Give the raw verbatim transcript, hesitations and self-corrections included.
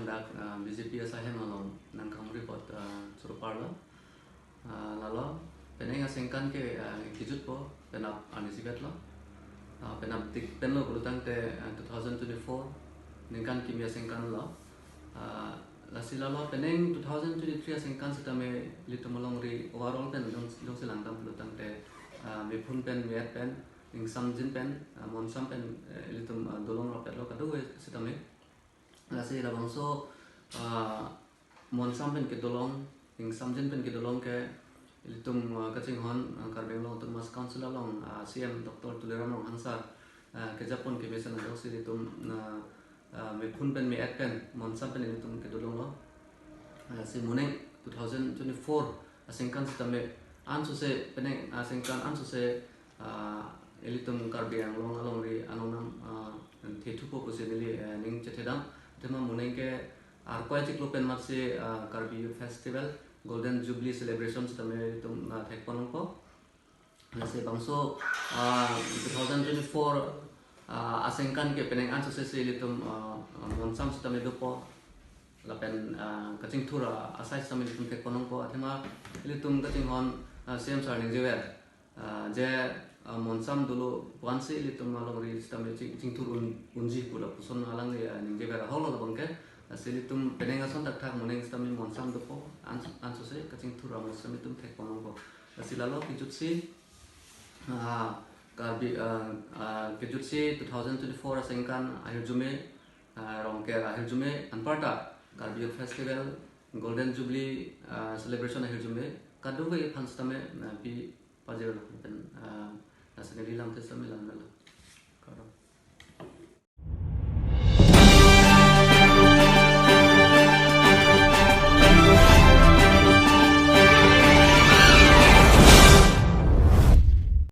Dak, ah, B J P asai hem along nangkangri apot, ah, choro parlo. Ah, lalo penang asengkan ke, ah, kejutpo penap arni isivet lo. Ah, penapdik pen lo pulotangte, ah, two thousand twenty-four ningkan kimi asengkan lo. Ah, lasi lalo penang two thousand twenty-three asengkan sitame ilitum alongri overall pen jong, jongsi langdam pulotangte, ah, mephun pen me-et pen, ingsamjin pen, ah, monsam pen, eh, ilitum, ah, dolong rapet lo kadokave sitame. Lasi labangso, ah, monsam pen kedolong, ingsamjin pen kedolong ke ilitum, ah, kachinghon, ah, Karbi Anglong Autonomous Council along, ah, C M Doctor Tuliram Ronghang sir, ah, kejapon kemesen ajoksi ilitum, ah, ah, mephun pen me-et pen monsam pen ilitum kedolong lo. Ah, si moning two thousand twenty-four asengkan sitame ansose penang asengkan ansose, ah, ilitum Karbi Anglong alongri anongnam, ah, thethupo pusi neli, eh, ning chethedam. Athema moning ke arkoi chiklo pen matsi, ah, Karbi Youth Festival Golden Jubilee Celebration sitame ilitum, ah, thekponlongpo. Lasi bangso, ah, two thousand twenty-four, ah, asengkan ke penang ansose si ilitum, ah, ah, monsam sitame dopo. Lapen, ah, kachingthur, ah, asai sitame ilitum thekponlongpo. Athema ilitum kachinghon, ah, C M sir ningjever, ah, je, ah, monsam dolo pu-ansi ilitum alongri sitame ching, chingthur un, unji pu lapuson alangli, ah, ningjever ahok lo labang ke. Lasi ilitum penang ason thakthak moning sitame monsam dopo, ans, ansose kachingthur amo sitame ilitum thekponlongpo. Lasi lalo kejutsi, ah, Karbi, ah, ah, kejutsi two thousand twenty-four asengkan ahirjume, ah, Rongker ahirjume anparta Karbi Youth Festival Golden Jubilee, ah, Celebration ahirjume kadokave aphan sitame, ah, pi pajirlo pen, ah, lasi neli lamthe sitame langdamlo. Kardom.